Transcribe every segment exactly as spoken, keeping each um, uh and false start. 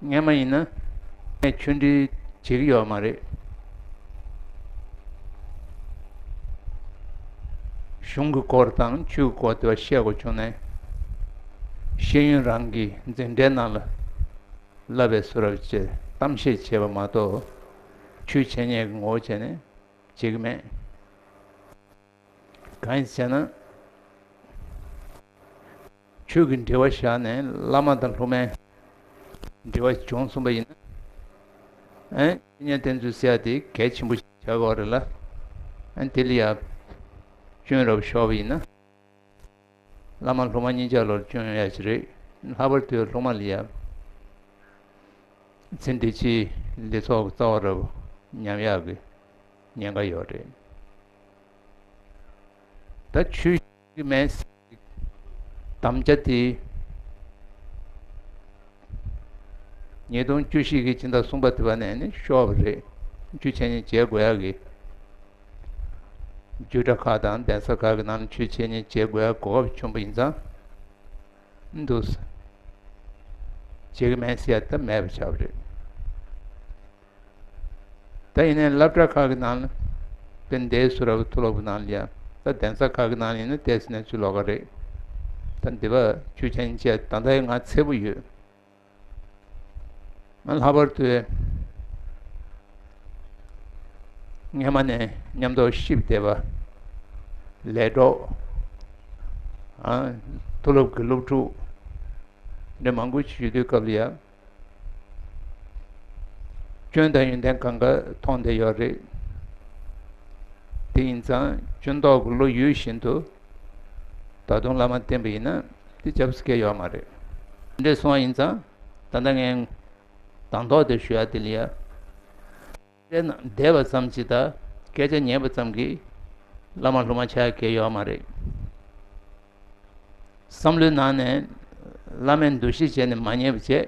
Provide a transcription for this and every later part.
སྔན་མ་ཡིན་ན་ངས་ཆོས་འབྲེལ་བྱེད་ཀྱི་ཡོད་མ་རེད། གཞུང་གི་སྐོར་དང་ཆོས་ཀྱི་སྐོར་དེ་བ་བཤད་དགོས་བྱུང་ནས། ཤེས་ཡོན་རང་གི་འཛིན་གྲྭའི་ནང་ལ་བསླབ་པའི་བཟོ་འདྲ་བྱས་གཏམ་བཤད་བྱས་པ་མ་གཏོགས། ཆོས་འཆད་ཉན་གྱི་ངོ་བོ་བྱས་ནས་བྱེད་ཀྱི་མེད། གང་ཡིན་ཟེར་ན། ཆོས་ཀྱི་འབྲེལ་བ་བཞག་ནས་བླ་མ་དང་སློབ་མའི་འབྲེལ་བ་བྱུང་སོང་བ་ཡིན་ན། ཨན། འཆད་ཉན་བསྟེན་ཚུལ་ཟེར་ཡ་དེ་གལ་ཆེན་པོ་ཞིག་ཆགས་ཀྱི་ཡོད་རེད་ལ། ཨན། དེ་ལ་ཡ་སྐྱོན་རབ་ཤོར་བ་ཡིན་ན། བླ་མ་སློབ་མ་གཉིས་ཆ་ལོར་སྐྱོན་ཡོང་ཡ་ཞིག་རེད། ལྷག་པར་དུ་སློབ་མ་ལ་ཡ། ཚེ་འདི་ཕྱིའི་ལས་ཚོགས་ཀྱི་རྩ་བ་རབ་ཉམས་ཡག་གི་ཉེན་ཁ་ཡོད་རེད། ད་ཆོས་ཀྱི་མེད་དམ་བཅའ་དེ། ཉིས་སྟོང་བཅུ་བཞི་གི་སྦྱིན་བདག་གསུམ་པ་དེ་བ་ནས་ནི་ཤོར་བ་རེད། ཆོས་འཆད་ཉན་བྱེད་དགོས་ཡག་གི། རྒྱུད་གྲྭ་ཁག་དང་གདན་ས་ཁག་གི་ནང་ལ་ཆོས་འཆད་ཉན་བྱེད་དགོས་ཡག་གོ་སྐབས་བྱུང་བ་ཡིན་ཙང་། འདུག་སེ་བྱེད་ཀྱི་མེད་ཟེར་ཡ་ད་མེད་པ་ཆགས་པ་རེད། ད་ཡིན་ནའི་སློབ་གྲྭ་ཁག་གི་ནང་ལ་དེ་འདྲའི་བཟོ་འདྲ་བ་མཐོ་སློབ་ཀྱི་ནང་ལ་ཡ། ད་གདན་ས་ཁག་གི་ནང་ལ་ཡིན་ན་ཏོག་ཙམ་གནས་ཚུལ་ལོགས་ཀ་རེད། ད་འདི་བ་ཆོས་འཆད་ཉན་བྱས་ད་ལྟ་ཡང་ང་འཚེར་པོ་ཡོད། ང་ལྷག་པར་དུ་སྔན་མ་ནས་མཉམ་དུ་གཤིབ་བསྡད་པ། ལས་གྲོགས། ཨ། མཐོ་སློབ་ཀྱི་སློབ་ཕྲུག་འདྲ་མང་པོ་ཞིག་ཡོད་དུས་སྐབས་ལ་ཡ། སྐྱོན་དང་ཡོན་ཏན་གང་ག་མཐོང་བསྡད་ཡོད་རེད། དེ་ཡིན་ཙང་སྐྱོན་འདོགས་ཀྱི་བློ་ཡོད་བཞིན་དུ། ད་དུང་བླ་མ་བསྟེན་པ་ཡིན་ན་དེ་སྐྱབས་སུ་སྐྱེལ་ཡོད་མ་རེད། འདྲ་སོང་བ་ཡིན་ཙང་ད་ལྟ་ངས་དང་ཐོག་དེ་ཞུ་ཡ་དེ་ལ་ཡ། བསྡད་པ་ཙམ་གྱིས་དང་སྐད་ཆ་ཉན་པ་ཙམ་གྱིས་བླ་མ་སློབ་མ་ཆགས་ཡ་གལ་ཡོད་མ་རེད། བསམ་བློའི་ནང་ནས་བླ་མའི་འདུ་ཤེས་བྱས་ནས་མ་ཉན་པ་བྱས།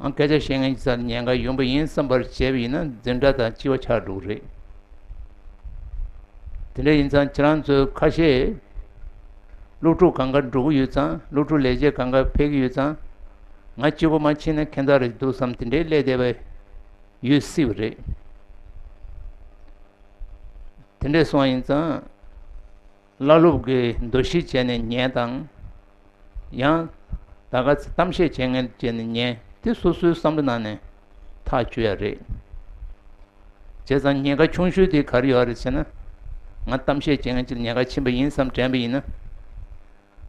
ཨང་། སྐད་ཆ་བཤད་མཁན་གྱི་རྩར་ཉན་ག་ཡོང་པ་ཡིན་བསམ་པར་བྱས་པ་ཡིན་ན་འཛིན་གྲྭ་དང་གཅིག་པ་ཆགས་འགྲོ་གི་རེད། དེ་འདྲ་ཡིན་ཙང་ཁྱེད་རང་ཚོའི་ཁ་ཤས་སློབ་ཕྲུག་སྒང་ག་འགྲོ་གི་ཡོད་ཙང་། སློབ་ཕྲུག་ལས་བྱེད་སྒང་ག་ཕེབས་ཀྱི་ཡོད་ཙང་། ང་གཅིག་པོ་མ་ཕྱིན་ན་ཁྱད་མཚར་རེ་འདུག་བསམ་དེ་འདྲའི་སླེབས་བསྡད་པ་ཡོད་སྲིད་པ་རེད། དེ་འདྲ་སོང་བ་ཡིན་ཙང་། བླ་སློབ་ཀྱི་འདུ་ཤེས་བྱས་ནས་ཉན་དང་། ཡང་ད་ག་ཚོད་གཏམ་བཤད་བྱེད་མཁན་བྱས་ནས་ཉན། དེ་སོ་སོའི་བསམ་བློ་ནང་ནས་ཐག་གཅོད་ཡ་རེད། བྱས་ཙང་ཉེན་ཁ་ཆུང་ཤོས་དེ་ག་རེ་ཡོད་རེད་ཟེར་ན། ང་གཏམ་བཤད་བྱེད་མཁན་ཅིག་ལ་ཉེན་ཁ་ཕྱིན་པ་ཡིན་བསམ་དྲན་པ་ཡིན་ན།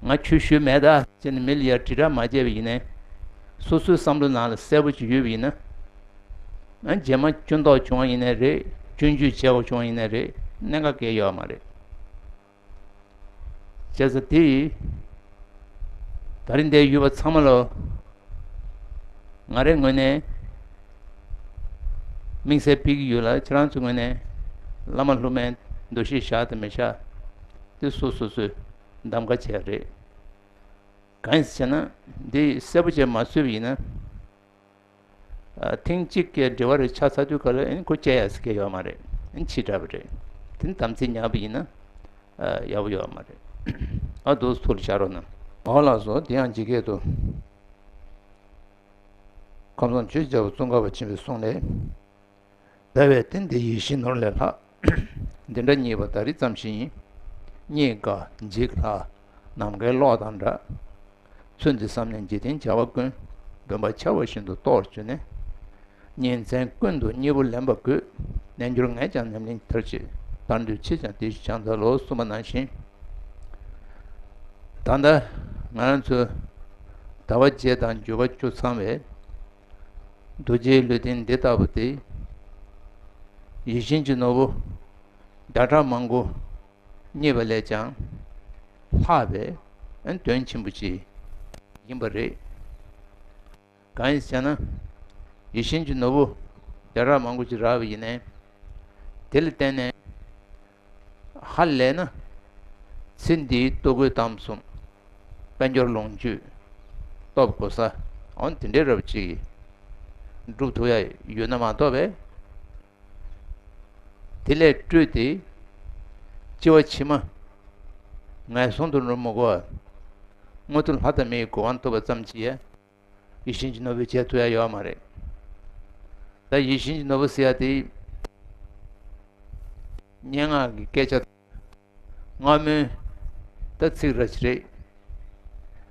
ང་ཆོས་ཞུས་མེད་ད་ཟེར་ནས་མི་ལ་ཡ་དྲིལ་བསྒྲགས་མ་བྱས་པ་ཡིན་ནའི། སོ་སོའི་བསམ་བློ་ནང་ལ་གསལ་པོ་ཅིག་ཡོད་པ་ཡིན་ན། ང་རྗེས་མ་སྐྱོན་འདོགས་བྱུང་བ་ཡིན་ནའི་རེད། སྐྱོན་བརྗོད་བྱེད་དགོས་བྱུང་བ་ཡིན་ནའི་རེད། གནད་འགག་གང་ཡང་ཡོད་མ་རེད། བྱས་ཙང་དེ་ད་རིང་འདིར་ཡོད་པ་ཚང་མ་ལ་ང་རའི་ངོས་ནས་དམིགས་བསལ་ཕུལ་གྱི་ཡོད་ལ། ཁྱེད་རང་ཚོའི་ངོས་ནས་བླ་མ་སློབ་མའི་འདུ་ཤེས་བཞག་དང་མི་བཞག་དེ་སོ་སོ་སོས་གདམ་ག་བྱས་རེད། གང་ཡིན་ཟེར་ན། འདི་གསལ་པོ་བྱས་མ་བཟོས་པ་ཡིན་ན། ཨ། ཐེངས་གཅིག་གི་འབྲེལ་བ་རེ་ཆགས་ཚར་དུས་ག་ལ་ཨེ་ཁོ་བཅད་ཡ་ཟེར་མཁན་ཡོད་མ་རེད། ཨེ་ཕྱིས་དྲགས་པ་རེད། དེ་ནི་དམ་ཚིག་ཉར་བ་ཡིན་ན། ཨ། ཡག་པོ་ཡོད་མ་རེད། ཨ། འདུག་སེ་ཐུགས་ལ་བཞག་རོགས་གནང་། འོ་ལགས་སོ། དེ་ཡང་ཇི་སྐད་དུ། ཁམས་སངས་ཆོས་རྒྱལ་པོ་ཙོང་ཁ་པ་ཆེན་པོའི་གསུང་ལས། ཟླ་བའི་སྟེང་དེ་ཡིད་བཞིན་ནོར་ལས་ལྷག་འདི་འདྲ་རྙེད་པ་ད་རེས་ཙམ་ཞིག་ཡིན། རྙེད་དཀའ་འཇིག་སླ་ནམ་མཁའི་གློག་དང་འདྲ། ཚུལ་འདི་བསམ་ནས་འཇིག་རྟེན་བྱ་བ་ཀུན། དགོན་པ་འཆར་བ་བཞིན་དུ་གཏོར་བཅུག་ནས། ཉིན་མཚན་ཀུན་ཏུ་གཉིས་པོ་ལེན་པ་དགོས། རྣལ་འབྱོར་ངས་ཀྱང་ཉམས་ལེན་མཐར་ཕྱིན། ཐར་འདོད་ཕྱིས་ཀྱང་དེ་བཞིན་བྱ་མཛད་ལོ། གསུངས་པ་ནང་བཞིན། ད་ལྟ་ང་རང་ཚོ་ཟླ་བ་བརྒྱད་དང་བརྒྱད་པ་བཅུ་ཚང་བའི་རྡོ་རྗེའི་ལུས་རྟེན་འདི་ལྟ་བུ་སྟེ། ཡིད་བཞིན་གྱི་ནོར་བུ་བརྒྱ་ཕྲག་མང་པོ་རྙེད་པ་ལས་ཀྱང་ལྷག་པའི་དོན་ཆེན་པོ་ཅིག་ཡིན་པ་རེད། གང་ཡིན་ཟེར་ན། ཡིད་བཞིན་གྱི་ནོར་བུ་བརྒྱ་ཕྲག་མང་པོ་ཅིག་རག་པ་ཡིན་ནའི། དེ་ལ་བརྟེན་ནས་ཧ་ལས་ན། ཚེ་འདིའི་ལྟོ་གོས་གཏམ་གསུམ། དཔལ་འབྱོར་ལོངས་སྤྱོད། སྟོབས་གོ་ས། འོ་དེ་འདྲའི་རབ་ཅིག་སྒྲུབ་ཐུབ་ཡ་ཡོད་ན་མ་གཏོགས་པས། དེ་ལས་སྤྲོས་ཏེ། སྐྱེ་བ་ཕྱི་མ་ངན་སོང་དུ་འགྲོ་མི་དགོས་པ། མངོན་མཐོ་ལྷ་དང་མིའི་གོ་འཕང་ཐོབ་པ་ཙམ་གྱིས། ཡིད་བཞིན་གྱི་ནོར་བུ་བྱེད་ཐུབ་ཡ་ཡོད་མ་རེད། ད་ཡིད་བཞིན་གྱི་ནོར་བུ་ཟེར་ཡ་དེ། སྙན་ངག་གི་སྐད་ཆ། སྔ་མོའི་ད་ཚིག་ར་ཅིག་རེད།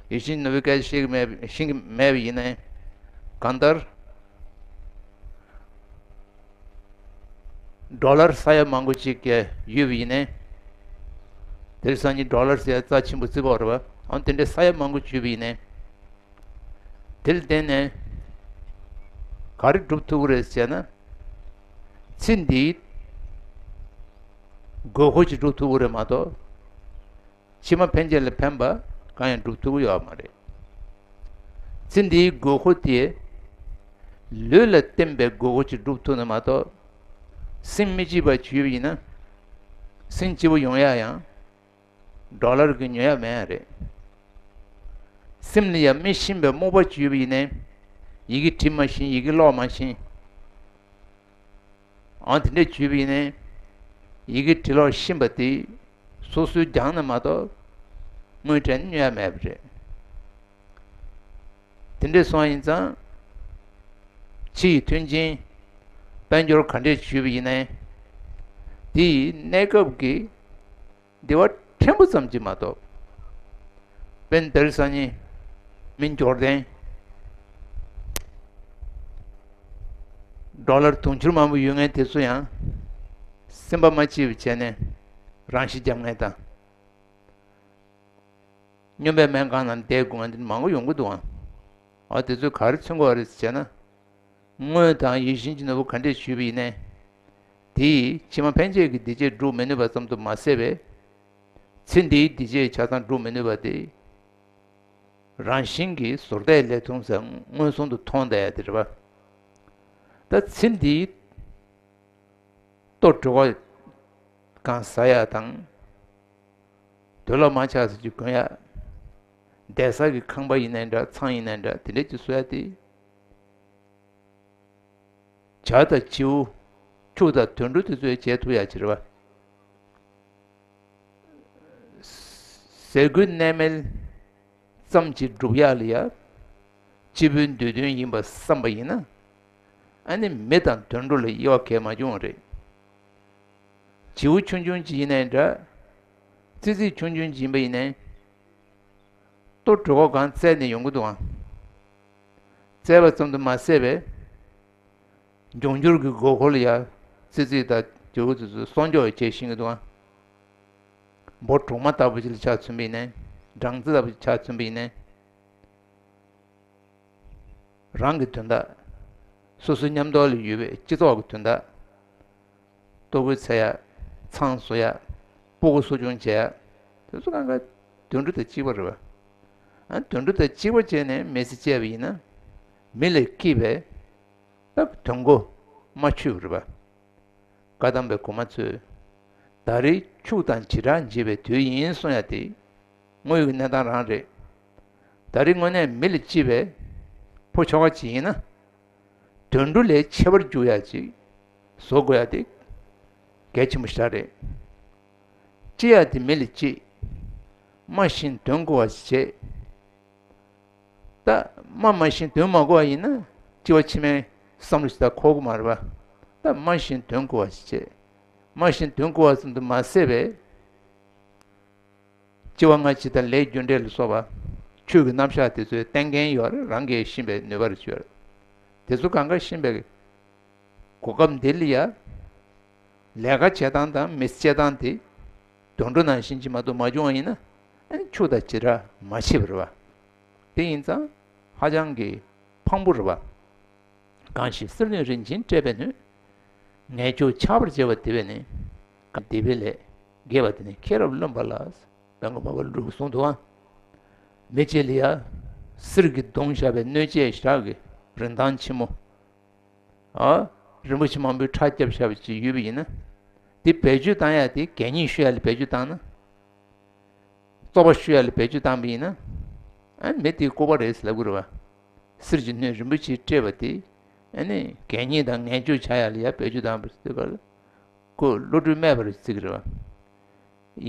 ཡིད་བཞིན་གྱི་ནོར་བུའི་སྐད་ཆ་ཤེས་ཀྱི་མེད་ཤེས་ཀྱི་མེད་པ་ཡིན་ནའི། གང་ལྟར། ཌོ་ལར་ས་ཡ་མང་པོ་ཅིག་གི་ཡོད་པ་ཡིན་ནའི། དེར་སང་ཉིན་ཌོ་ལར་ཟེར་ཡ་རྩ་ཆེན་པོ་བརྩི་གི་ཡོད་རེད་བ། ཨང་དེ་འདྲའི་ས་ཡ་མང་པོ་ཅིག་ཡོད་པ་ཡིན་ནའི། དེ་ལ་བརྟེན་ནས་ག་རེ་སྒྲུབ་ཐུབ་ཀྱི་རེད་ཟེར་ན། ཚེ་འདིའི་དགོས་མཁོ་ཅིག་སྒྲུབ་ཐུབ་ཀྱི་རེད་མ་གཏོགས། ཕྱི་མ་ཕན་ཆད་ལ་ཕན་པ་གང་ཡང་སྒྲུབ་ཐུབ་ཀྱི་ཡོད་མ་རེད། ཚེ་འདིའི་དགོས་མཁོ་དེ་ལུས་ལ་བརྟེན་པའི་དགོས་མཁོ་ཅིག་སྒྲུབ་ཐུབ་ན་མ་གཏོགས། སེམས་མི་སྐྱིད་པ་ཅིག་ཡོད་པ་ཡིན་ན། སེམས་སྐྱིད་པོ་ཡོང་ཡ་ཡང་ཌོ་ལར་གྱིས་ཉོ་ཡ་མེད་ཡ་རེད། སེམས་ལ་ཡང་མི་ཤེས་པའི་རྨོངས་པ་ཅིག་ཡོད་པ་ཡིན་ནའི། ཡི་གེ་འབྲི་མ་ཤེས། ཡི་གེ་ཀློག་མ་ཤེས། ཨང་དེ་འདྲས་བྱུས་པ་ཡིན་ནའི། ཡི་གེ་འབྲི་ཀློག་ཤེས་པ་དེ་སོ་སོའི་སྦྱངས་ན་མ་གཏོགས། དངུལ་སྤྲད་ནས་ཉོ་ཡ་མེད་པ་རེད། དེ་འདྲས་སོང་ཡིན་ཙང་། ཕྱི་ཡི་མཐུན་རྐྱེན། དཔལ་འབྱོར་ག་འདྲས་བྱུས་པ་ཡིན་ནའི། དེ་ཡི་གནས་སྐབས་ཀྱི་བདེ་བ་ཕྲན་བུ་ཙམ་གྱིས་མ་གཏོགས། དཔེར་ན་དེ་རིང་སང་ཉིན་མི་འབྱོར་ལྡན་ཌོ་ལར་དུང་ཕྱུར་མང་པོ་ཡོད་མཁན་དེ་ཚོ་ཡང་སེམས་པ་མ་སྐྱིད་པ་བྱས་ནས་རང་ཤི་རྒྱབ་མཁན་དང་། སྨྱོན་པའི་སྨན་ཁང་ནང་བསྡད་དགོས་མཁན་དེ་མང་པོ་ཡོང་གི་འདུག་ཨང་། ཨ་དེ་ཚོས་ག་རེ་མཚོན་གྱི་ཡོད་རེད་ཟེར་ན། དངོས་དང་ཡིད་བཞིན་གྱི་ནོར་བུ་ག་འདྲས་བྱུས་པ་ཡིན་ནའི། དེས་ཕྱི་མ་ཕན་ཆད་ཀྱི་སྡིག་སྤྱད་སྒྲུབ་མི་ནུས་པ་ཙམ་དུ་མ་ཟད་པས། ཚེ་འདིའི་སྡིག་སྤྱད་ཆ་ཚང་སྒྲུབ་མི་ནུས་པ་དེ། རང་བཞིན་གྱིས་ཟུར་བལྟས་ལས་ཐུང་ཟེར་མངོན་སུམ་དུ་མཐོང་བསྡད་ཡ་དེ་རེད་པ། ད་ཚེ་འདིའི་ལྟོ་གྲོད་ཁོག་གང་ཟ་ཡ་དང་། དུག་ལོག་མ་ཆགས་ཟེར་གྱི་གོན་ཡ། བསྡད་ས་གི་ཁང་པ་ཡིན་ནའི་འདྲ། ཚང་ཡིན་ནའི་འདྲ། དེ་འདྲས་ཀྱི་བཟོ་ཡ་དེ། བྱ་དང་བྱིའུ། ཕྱུགས་དང་དུད་འགྲོ་དེ་ཚོས་བྱེད་ཐུབ་ཡ་ཅིག་རེད་པ། ཟས་གོས་གནས་མལ་ཙམ་གྱིས་འགྲུབ་ཡག་ལ་ཡ། སྐྱིད་པོའི་འདོད་དོན་ཡིན་པ་བསམ་པ་ཡིན་ན། ཨ་ནི་མི་དང་དུད་འགྲོ་ལ་དབྱེ་བ་གང་ཡང་མ་བྱུང་བ་རེད། བྱིའུ་ཆུང་ཆུང་ཅིག་ཡིན་ནའི་འདྲ། ཙི་ཙི་ཆུང་ཆུང་ཅིག་ཡིན་པ་ཡིན་ནའི། ལྟོ་གྲོད་ཁོག་གང་བཙལ་ནས་ཡོང་གི་འདུག་ཨང་། བཙལ་བ་ཙམ་དུ་མ་ཟད་པས། འབྱུང་འགྱུར་གྱི་དགོས་མཁོ་ལ་ཡ། ཙི་ཙི་དང་བྱིའུ་ཙི་ཙི་གསོག་འཇོག་བྱེད་ཤེས་ཀྱི་འདུག་ཨང་། འབུ་གྲོག་མ་ལྟ་བུ་ཅིག་ལ་ཆ་མཚོན་པ་ཡིན་ནའི། སྦྲང་རྩི་ལྟ་བུ་ཅིག་ཆ་མཚོན་པ་ཡིན་ནའི། རང་གི་དོན་དག་སོ་སོའི་མཉམ་དུ་ལ་ཡོད་པའི་སྤྱི་ཚོགས་ཀྱི་དོན་དག་ལྟོ་གོས་འཚོལ་ཡ། ཚང་བཟོ་ཡ། སྤུ་གུ་གསོ་སྐྱོང་བྱེད་ཡ། དེ་ཚོ་གང་ག་དུད་འགྲོ་དང་གཅིག་པ་རེད་པ། ཨ་དུད་འགྲོ་དང་གཅིག་པ་བྱས་ནས་མི་ཚེ་སྐྱེལ་བ་ཡིན་ན། མི་ལས་སྐྱིད་པའི་ད་དོན་གོ་མ་ཆོད་པ་རེད་པ། བཀའ་གདམས་པའི་གོང་མ་ཚོས། ད་རེས་ཕྱུགས་དང་བྱེ་བྲག་འབྱེད་པའི་དུས་ཡིན་གསུང་ཡ་དེ། དངོས་ཡོད་གནས་སྟངས་རང་རེད། ད་རེས་དངོས་གནས་མི་ལ་སྐྱིད་པའི་ཕོ་ཁྱོ་ག་ཅིག་ཡིན་ན། དུད་འགྲོ་ལས་ཁྱད་པར་འཇུག་ཡ་ཅིག་བཟོ་དགོས་ཡ་དེ་གལ་ཆེན་པོ་ཞེ་དྲག་རེད། སྐྱིད་ཡ་དེ་མི་ལ་སྐྱིད། སྨྲ་ཤེས་དོན་གོ་བ་ཞིག་བྱེད། ད་སྨྲ་མ་ཤེས་དོན་མ་གོ་བ་ཡིན་ན་སྐྱེ་བ་ཕྱི་མའི་བསམ་བློ་ཞིག་ད་འཁོར་གི་མ་རེད་པ། ད་སྨྲ་ཤེས་དོན་གོ་བ་ཞིག་བྱེད། སྨྲ་ཤེས་དོན་གོ་བ་ཙམ་དུ་མ་ཟད་པའི། སྐྱེ་བ་སྔ་ཕྱི་དང་ལས་རྒྱུ་འབྲས་ལ་སོགས་པ། ཆོས་ཀྱི་རྣམ་གཞག་དེ་ཚོའི་བསྟན་མཁན་ཡོད་རེད། རང་གིས་ཤེས་པའི་ནུས་པ་རེ་ཡོད་རེད། དེ་ཚོ་གང་ག་ཤེས་པའི་གོ་སྐབས་འདི་ལ་ཡ། ལས་ཀ་བྱེད་སྟངས་དང་མི་ཚེ་སྐྱེལ་སྟངས་དེ། དུད་འགྲོ་ནང་བཞིན་གྱི་མ་གཏོགས་མ་བྱུང་བ་ཡིན་ན། ཨ་ནི་ཕྱུགས་དང་བྱེ་བྲག་མ་ཕྱེད་པ་རེད་པ། དེ་ཡིན་ཙང་ཧ་ཅང་གི་ཕངས་པོ་རེད་པ། གང་ཞིག་གསེར་སྣོད་རིན་ཆེན་སྤྲས་པའི་སྣོད། ངན་སྤྱོད་ཆགས་པར་བྱེད་པ་དེ་བས་ནི། གང་སྡིག་པའི་ལས་རྒྱས་པ་དེ་ནི་མཁྱེན་རབ་རློམ་པ་ལ། བན་གོ་མ་པ་ལུག་གསུངས་འདུག་ཨ། མི་གཅིག་ལ་ཡ། གསེར་གྱིས་བརྡུངས་བཞག་པའི་སྣོད་ཆས་ཞེ་དྲག་གི་རིན་ཐང་ཆེན་མོ། ཨ། རིན་པོ་ཆེ་མང་པོའི་ཁྲག་བརྒྱབ་བཞག་པ་ཅིག་ཡོད་པ་ཡིན་ན། འདི་བེད་སྤྱོད་བཏང་ཡ་དེ་གད་སྙིགས་གཞུ་ཡ་ལ་བེད་སྤྱོད་བཏང་ན། བཙོག་པ་གཞུ་ཡ་ལ་བེད་སྤྱོད་བཏང་པ་ཡིན་ན། ཨ་ནི་མི་དེའི་ལྐུགས་པ་རེད་ཟེར་ལབ་ཀྱི་རེད་པ། གསེར་གྱི་སྣོད་རིན་པོ་ཆེས་སྤྲས་པ་དེ། ཨ་ནི་གད་སྙིགས་དང་ངན་སྤྱོད་བྱ་ཡ་ལ་ཡ་བེད་སྤྱོད་བཏང་པ་ཟེར་ག་ལ། ཁོས་བློ་གྲོས་མེད་པ་རེད་ཟེར་གྱི་རེད་པ།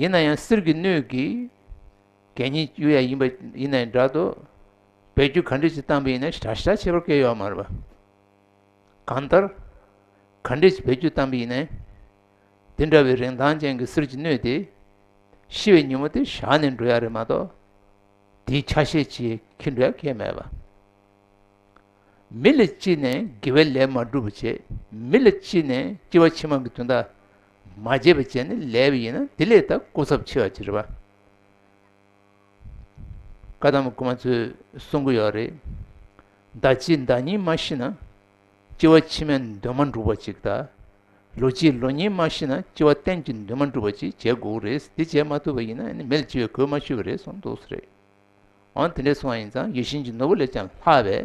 ཡིན་ན་ཡང་གསེར་གྱི་སྣོད་ཀྱིས་གད་སྙིགས་གཡུག་ཡ་ཡིན་པ་ཡིན་ནའི་འདྲ་དོ། བེད་སྤྱོད་ག་འདྲ་ཞིག་བཏང་པ་ཡིན་ན་ཞེ་དྲག་ཞེ་དྲག་ཁྱད་པར་གང་ཡོད་མ་རེད་པ། གང་ལྟར། ག་འདྲ་ཞིག་བེད་སྤྱོད་བཏང་པ་ཡིན་ནའི། དེ་འདྲ་བའི་རིན་ཐང་ཅན་གྱི་གསེར་གྱི་སྣོད་དེ། ཤི་བའི་ཉིན་མོ་དེ་བཞག་ནས་འགྲོ་ཡ་རེད་མ་གཏོགས། དེའི་ཆ་ཤས་ཅིག་འཁྱེར་འགྲོ་ཡ་གང་ཡང་མེད་པ། མི་ལ་ལྕི་ནས་དགེ་བའི་ལས་མ་འགྲུབ་པ་བྱེད། མི་ལ་ལྕི་ནས་སྐྱེ་བ་ཕྱི་མ་གི་དོན་དག་མ་བྱས་པ་བྱས་ནས་ལས་པ་ཡིན་ན་དེ་ལས་ད་སྐུ་ཚབས་ཆེ་བ་ཅིག་རེད་པ། བཀའ་གདམས་དགུ་མ་ཚོས་གསུང་གི་ཡོད་རེད། ཟླ་གཅིག་ཟླ་གཉིས་མ་ཤི་ན། སྐྱེ་བ་ཕྱི་མའི་འདུན་མ་འགྲུབ་པ་ཅིག་དང་། ལོ་གཅིག་ལོ་གཉིས་མ་ཤི་ན་སྐྱེ་བ་གཏན་གྱི་འདུན་མ་འགྲུབ་པ་ཅིག་བྱེད་དགོས་ཀྱི་རེད། དེ་བྱེད་མ་ཐུབ་པ་ཡིན་ན་ནི་མི་ལ་ལྕི་བའི་གོས་མ་ཆོད་པ་རེད་གསུངས་འདུག་ཟེར་རེད། འོན་དེ་འདྲ་སོང་བ་ཡིན་ཙང་ཡིད་བཞིན་གྱི་ནོར་བུ་ལས་ཀྱང་ལྷག་པའི་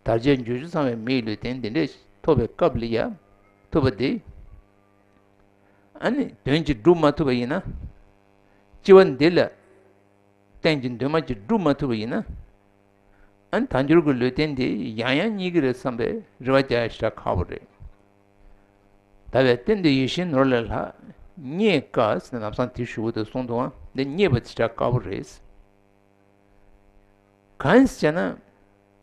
དལ་བརྒྱད་འབྱོར་བཅུ་ཚང་བའི་མིའི་ལུས་རྟེན་འདི་འདྲ་ཐོབ་པའི་སྐབས་ལ་ཡ། ཐོབ་པ་འདི། ཨ་ནི་དོན་གྱིས་སྒྲུབ་མ་ཐུབ་པ་ཡིན་ན། སྐྱེ་བ་འདི་ལ་གཏན་གྱི་འདུན་མ་གཅིག་སྒྲུབ་མ་ཐུབ་པ་ཡིན་ན། ཨ་ནི་དལ་འབྱོར་གྱི་ལུས་རྟེན་འདི་ཡང་ཡང་རྙེད་ཀྱི་རེད་བསམ་པའི་རེ་བ་རྒྱག་ཡ་ཞེ་དྲག་ཁག་པོ་རེད། ད་བས་བརྟེན་ཏེ་ཡིད་བཞིན་ནོར་ལས་ལྷག་རྙེད་དཀའ་ཟེར་ནས་ལམ་སང་དེ་ཞུ་གི་འདུག་གསུངས་འདུག་ཨ། འདི་རྙེད་པ་ཞེ་དྲག་དཀའ་པོ་རེད། གང་ཡིན་ཟེར་ན།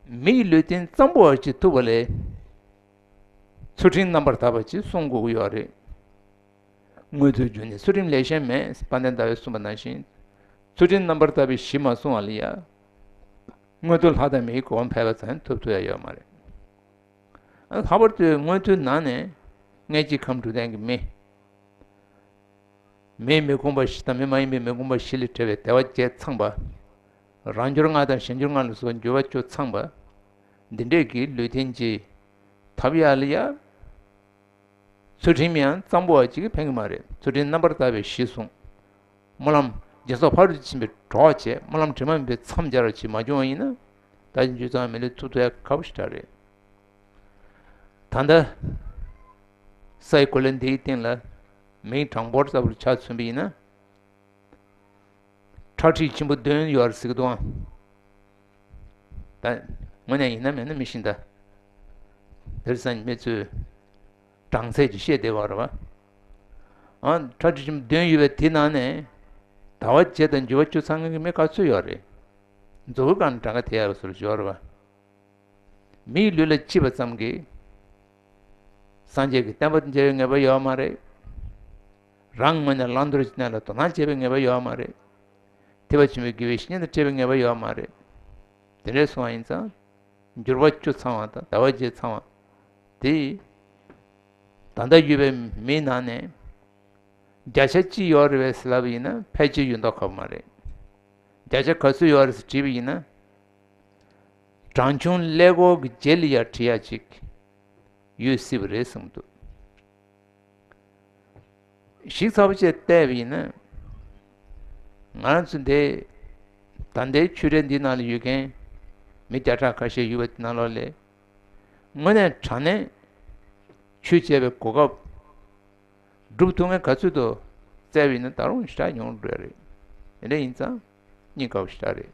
མི་ཡི་ལུས་རྟེན་གཙང་པོ་བ་ཅིག་ཐུབ་པ་ལས། ཚུལ་ཁྲིམས་རྣམ་པར་དག་པ་ཅིག་བསྲུང་དགོས་ཀྱི་ཡོད་རེད། མངོན་མཐོའི་རྒྱུ་ནི་ཚུལ་ཁྲིམས་ལས་གཞན་མེད། དཔལ་ལྡན་ཟླ་བས་གསུངས་པ་ནང་བཞིན། ཚུལ་ཁྲིམས་རྣམ་པར་དག་པའི་གཞི་མ་བསྲུངས་པ་ལ་ཡ། མངོན་མཐོ་ལྷ་དང་མིའི་གོ་འཕང་ཕལ་པ་ཙམ་ཐོབ་ཐུབ་ཡ་ཡོད་མ་རེད། ཨ། ལྷག་པར་དུ་མངོན་མཐོའི་ནང་ནས་མངལ་སྐྱེས་ཁམས་དྲུག་ལྡན་གྱི་མི། མིའི་མི་ཁོམ་པ་བཞི་དང་མི་མ་ཡིན་པའི་མི་ཁོམ་པ་བཞི་ལས་གྲུབ་པའི་དལ་བ་བརྒྱད་ཚང་བ། རང་འབྱོར་ལྔ་དང་གཞན་འབྱོར་ལྔ་ལ་སོགས་འབྱོར་བ་བཅུ་ཚང་བ། འདི་འདྲས་ཀྱི་ལུས་རྟེན་གྱི་ཐོབ་ཡ་ལ་ཡ། ཚུལ་ཁྲིམས་ཡང་གཙང་པོ་བ་ཅིག་གིས་ཕན་གྱི་མ་རེད། ཚུལ་ཁྲིམས་རྣམ་པར་དག་པའི་གཞི་བཟུང་། སྨོན་ལམ་སྦྱིན་སོགས་ཕ་རོལ་ཏུ་ཕྱིན་པའི་གྲོགས་བྱས། སྨོན་ལམ་དྲི་མ་མེད་པའི་མཚམས་སྦྱར་བ་ཅིག་མ་བྱུང་བ་ཡིན་ན། ད་ཅི་འཇུ་ཚང་མི་ལུས་ཐུབ་ཐུབ་ཡ་ཁག་པོ་ཞེ་དྲག་རེད། ད་ལྟ་སའི་གོ་ལའི་འདིའི་སྟེང་ལ་མིའི་གྲངས་འབོར་ལྟ་བུར་ཆ་མཚོན་པ་ཡིན་ན། ཁྲག་ཁྲིག་ཆེན་པོ་བདུན་ཡོད་རེད་ཟེར་གི་འདུག་ཨང་། ད་དངོས་གནས་ཡིན་ན་མིན་ན་མི་ཤེས་ད། དེར་སང་མི་ཚོས་གྲངས་ཚད་ཀྱིས་བཤད་བསྡད་པ་རེད་བ། ཨང་། ཁྲག་ཁྲིག་ཆེན་པོ་བདུན་ཡོད་པའི་དེ་ནང་ནས་དལ་བ་བརྒྱད་དང་འབྱོར་བ་བཅུ་ཚང་མཁན་གྱི་མི་ག་ཚོད་ཡོད་རེད། མཛོ་བོའི་སྒང་ནས་གྲངས་ཀ་དེད་ཡག་བཟོ་འདྲ་ཡོད་རེད་བ། མིའི་ལུས་ལ་ལྕི་བ་ཙམ་གྱིས་སངས་རྒྱས་ཀྱི་བསྟན་པ་དང་མཇལ་བའི་ངེས་པ་ཡོད་མ་རེད། རང་ངོས་ནས་བླང་དོར་གྱི་གནས་ལ་དོ་སྣང་བྱེད་པའི་ངེས་པ་ཡོད་མ་རེད། ཐེག་པ་ཆེན་པོའི་དགེ་བའི་བཤེས་གཉེན་དང་འཕྲད་པའི་ངེས་པ་ཡོད་མ་རེད། དེ་འདྲས་སོང་བ་ཡིན་ཙང་། འབྱོར་བ་བཅུ་ཚང་བ་དང་དལ་བ་བརྒྱད་ཚང་བ། དེ། ད་ལྟ་ཡོད་པའི་མིའི་ནང་ནས། བརྒྱ་ཆ་གཅིག་ཡོད་རེད་པས་ཟེར་ལབ་པ་ཡིན་ན་ཕལ་ཆེར་ཡོད་མདོག་ཁ་པོ་མ་རེད། བརྒྱ་ཆ་ག་ཚོད་ཡོད་རེད་ཟེར་དྲིས་པ་ཡིན་ན། གྲངས་ཆུང་ཀླད་ཀོར་གྱི་རྗེས་ལ་ཡར་བྲིས་ཡ་ཅིག་ཡོད་སྲིད་པ་རེད་བསམ་གྱི་འདུག་གཞིག་ཚ་པོ་བྱས་བལྟས་པ་ཡིན་ན། ང་རང་ཚོ་འདི་ད་ལྟའི་ཆོས་གྲྭ་འདི་ནང་ལ་ཡོད་མཁན་མི་བརྒྱ་ཕྲག་ཁ་ཤས་ཡོད་པ་དེ་ནང་ལོགས་ལས། དངོས་གནས་དྲང་གནས་ཆོས་བྱས་པའི་གོ་སྐབས་སྒྲུབ་ཐུབ་མཁན་ག་ཚོད་དུ་བཙལ་བ་ཡིན་ན་ད་རུང་ཞེ་དྲག་ཉུང་རུ་འགྲོ་ཡ་རེད། དེ་འདྲ་ཡིན་ཙང་རྙེད་དཀའ་བ་ཞེ་དྲག་རེད།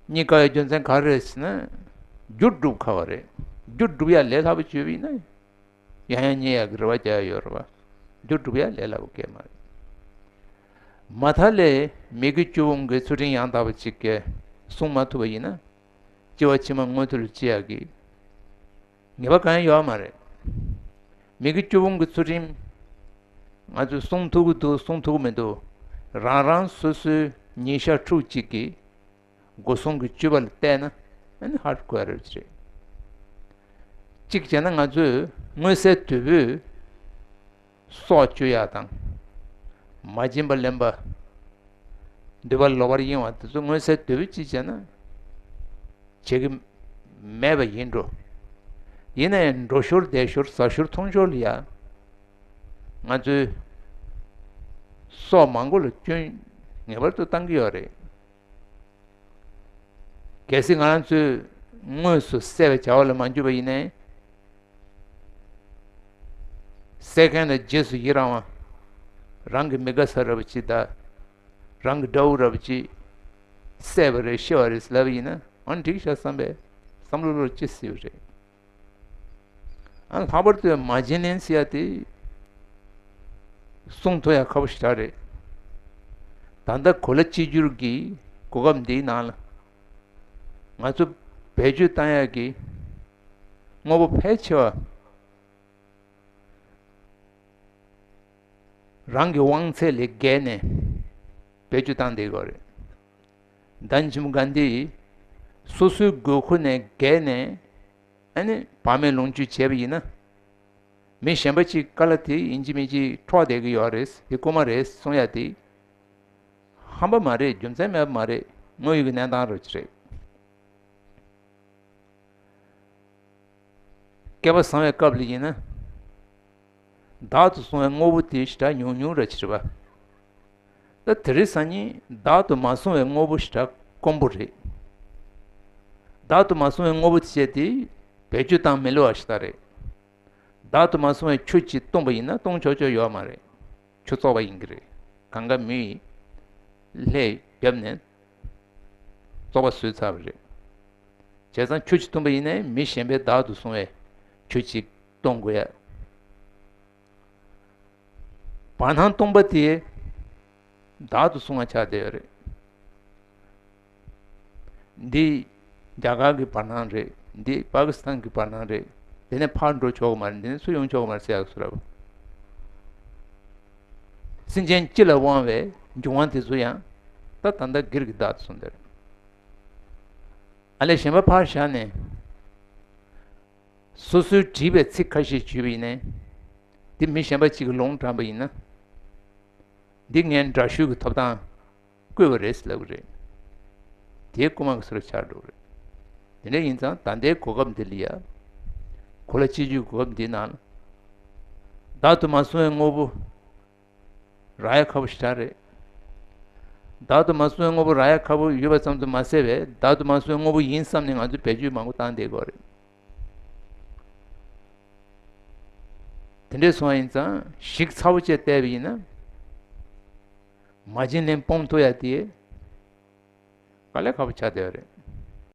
རྙེད་དཀའ་བའི་རྒྱུ་མཚན་ག་རེ་རེད་ཟེར་ན། རྒྱུ་སྒྲུབ་དཀའ་བ་རེད། རྒྱུ་སྒྲུབ་ཡ་ལས་སླ་པོ་བྱས་པ་ཡིན་ན། ཡང་ཡང་རྙེད་ཡག་གི་རེ་བ་རྒྱག་ཡ་ཡོད་རེད་བ། རྒྱུ་སྒྲུབ་ཡ་ལས་སླ་པོ་གང་ཡང་མ་རེད། མ་མཐའ་ལས་མི་དགེ་བཅུ་སྤོང་གི་ཚུལ་ཁྲིམས་ཡང་དག་པ་ཅིག་གིས་བསྲུང་མ་ཐུབ་པ་ཡིན་ན། སྐྱེ་བ་ཕྱི་མ་མངོན་མཐོ་ལ་སྐྱེ་ཡག་གི་ངེས་པ་གང་ཡང་ཡོད་མ་རེད། མི་དགེ་བཅུ་སྤོང་གི་ཚུལ་ཁྲིམས་ང་ཚོས་བསྲུང་ཐུབ་ཀྱི་འདུག་བསྲུང་ཐུབ་ཀྱི་མི་འདུག་རང་རང་སོ་སོའི་ཉིན་ཞག་ཕྲུགས་གཅིག་གི་སྒོ་སྲུང་གི་སྤྱོད་པ་ལ་བལྟས་ན་ཨ་ནི་ཧ་གོ་ཡ་རེད་པ་ཅིག་རེད། གཅིག་བྱས་ན་ང་ཚོས་མངོན་གསལ་དོད་པོས་སྲོག་གཅོད་ཡ་དང་། མ་བྱིན་པ་ལེན་པ། འདོད་པ་ལོག་པར་གཡེང་བ་དེ་ཚོ་མངོན་གསལ་དོད་པོས་ཅིག་བྱས་ན་བྱེད་ཀྱི་མེད་པ་ཡིན་འགྲོ། ཡིན་ན་ཡང་འགྲོ་ཞོར་བསྡད་ཞོར་ཟ་ཞོར་འཐུང་ཞོར་ལ་ཡ། ང་ཚོའི་སྲོག་མང་པོ་ལ་སྐྱོན་ངེས་པར་དུ་བཏང་གི་ཡོད་རེད། གལ་སྲིད་ང་རང་ཚོས་དངོས་སུ་བསད་པའི་བྱ་བ་ལ་མ་འཇུག་པ་ཡིན་ནའི། བསད་མཁན་ལ་རྗེས་སུ་ཡི་རང་བ། རང་གི་མི་དགའ་ས་ར་བ་ཅིག་དང་། རང་གི་དགྲ་བོ་ར་བ་ཅིག་བསད་པ་རེད་ཤི་བ་རེད་ལབ་པ་ཡིན་ན་ཨང་འགྲིག་ཤག་བསམ་པའི་བསམ་བློ་བློར་ཅི་སྲིད་པ་རེད། ཨ་ལྷག་པར་དུ་མ་བྱིན་ལེན་ཟེར་ཡ་དེ་བསྲུང་ཐུབ་ཡ་ཁག་པོ་ཞེ་དྲག་རེད། ད་ལྟ་གོ་ལ་གཅིག་གྱུར་གྱི་ གོ་སྐབས་འདིའི་ནང་ལ་ང་ཚོ་བེད་སྤྱོད་བཏང་ཡག་གི་དངོས་པོ་ཕལ་ཆེ་བ་རང་གི་དབང་ཚད་ལས་བརྒལ་ནས་བེད་སྤྱོད་བཏང་བསྡད་ཡོད་རེད། ལྡན་ཆེན་མོ་གྷན་དྷི་ཡིས་སོ་སོའི་དགོས་མཁོ་ནས་བརྒལ་ནས་ཨ་ནི་བག་མེད་ལོངས་སྤྱོད་བྱས་པ་ཡིན་ན། མི་གཞན་པ་གཅིག་དཀའ་ལས་དེ་ཡིན་གཅིག་མིན་གཅིག་འཕྲོག་བསྡད་ཀྱི་ཡོད་རེད། དེ་རྐུ་མ་རེད་གསུང་ཡ་དེ་ཧམ་པ་མ་རེད། རྒྱུ་མཚན་མེད་པ་མ་རེད། དངོས་ཡོད་ཀྱི་གནས་སྟངས་རེད་ཅེས་རེད། སྐལ་པ་བཟང་བའི་སྐབས་ལ་ཡིན་ན། བདག་ཏུ་བཟུང་བའི་དངོས་པོ་དེ་ཞེ་དྲག་ཉུང་ཉུང་རེད་ཅེས་པ། ད་དེ་རིང་སང་ཉིན་བདག་ཏུ་མ་བཟུང་བའི་དངོས་པོ་ཞེ་དྲག་དཀོན་པོ་རེད། བདག་ཏུ་མ་བཟུང་བའི་དངོས་པོ་དེ་བྱས་ཏེ་བེད་སྤྱོད་བཏང་མི་ལོ་བ་ཞེ་དྲག་རེད། བདག་ཏུ་མ་བཟུང་བའི་ཆུ་གཅིག་བཏུང་པ་ཡིན་ན་བཏུང་ཆོག་ཆོག་ཡོད་མ་རེད། ཆུ་བཙོག་པ་ཡིན་གྱི་རེད། གང་ག་མི་ཡིས་ལྷས་བརྒྱབ་ནས་བཙོག་པ་བཟོས་ཚར་བ་རེད། བྱས་ཙང་ཆུ་གཅིག་བཏུང་པ་ཡིན་ནའི་མི་གཞན་པས་བདག་ཏུ་བཟུང་བའི་ཆུ་གཅིག་བཏུང་དགོས་ཡ། བར་སྣང་སྟོང་པ་དེ་བདག་ཏུ་བཟུང་བ་ཆགས་བསྡད་ཡོད་རེད། འདི་རྒྱ་གར་གྱི་བར་སྣང་རེད། འདི་པ་ཀི་སི་ཐན་གྱི་བར་སྣང་རེད། འདི་ནས་ཕར་འགྲོ་ཆོག་གི་མ་རེད། འདི་ནས་ཚུར་ཡོང་ཆོག་གི་མ་རེད་ཟེར་ཡག་བཟོ་འདྲ་བོ། སེམས་ཅན་སྤྱི་ལ་དབང་བའི་འབྱུང་བ་དེ་ཚོ་ཡང་ད་ད་ལྟ་སྒེར་གྱི་བདག་ཏུ་བཟུང་བསྡད་རེད། ཨ་ལས་གཞན་པ་ཕར་བཞག་ནས། སོ་སོའི་བྲིས་པའི་ཚིག་ཁ་ཤས་བརྗོད་པ་ཡིན་ནའི། འདི་མི་གཞན་པ་གཅིག་གིས་ལུང་དྲངས་པ་ཡིན་ན། འདི་ངས་འདྲ་བཤུས་ཀྱི་ཐོབ་ཐང་བཀོད་པ་རེད་ཟེར་ལབ་ཀྱི་རེད། དེའི་རྐུ་མ་གི་བཟོ་འདྲ་ཆགས་འགྲོ་གི་རེད། དེ་འདྲ་ཡིན་ཙང་ད་ལྟའི་གོ་སྐབས་འདི་ལ་ཡ། གོ་ལ་སྤྱི་སྤྱོད་གོ་སྐབས་འདིའི་ནང་ལ། བདག་ཏུ་མ་བཟུང་བའི་དངོས་པོ། རག་ཡ་ཁག་པོ་ཞེ་དྲག་རེད། བདག་ཏུ་མ་བཟུང་བའི་དངོས་པོ་རག་ཡ་ཁག་པོ་ཡོད་པ་ཙམ་དུ་མ་ཟད་པས། བདག་ཏུ་མ་བཟུང་བའི་དངོས་པོ་ཡིན་བསམ་ནས་ང་ཚོས་བེད་སྤྱོད་མང་པོ་བཏང་བསྡད་ཀྱི་ཡོད་རེད། དེ་འདྲས་སོང་བ་ཡིན་ཙང་ཞིབ་ཚགས་པོ་བྱས་བལྟས་པ་ཡིན་ན། མ་བྱིན་ལེན་སྤོང་ཐུབ་ཡ་དེ་དཀའ་ལས་ཁག་པོ་ཆགས་བསྡད་ཡོད་རེད།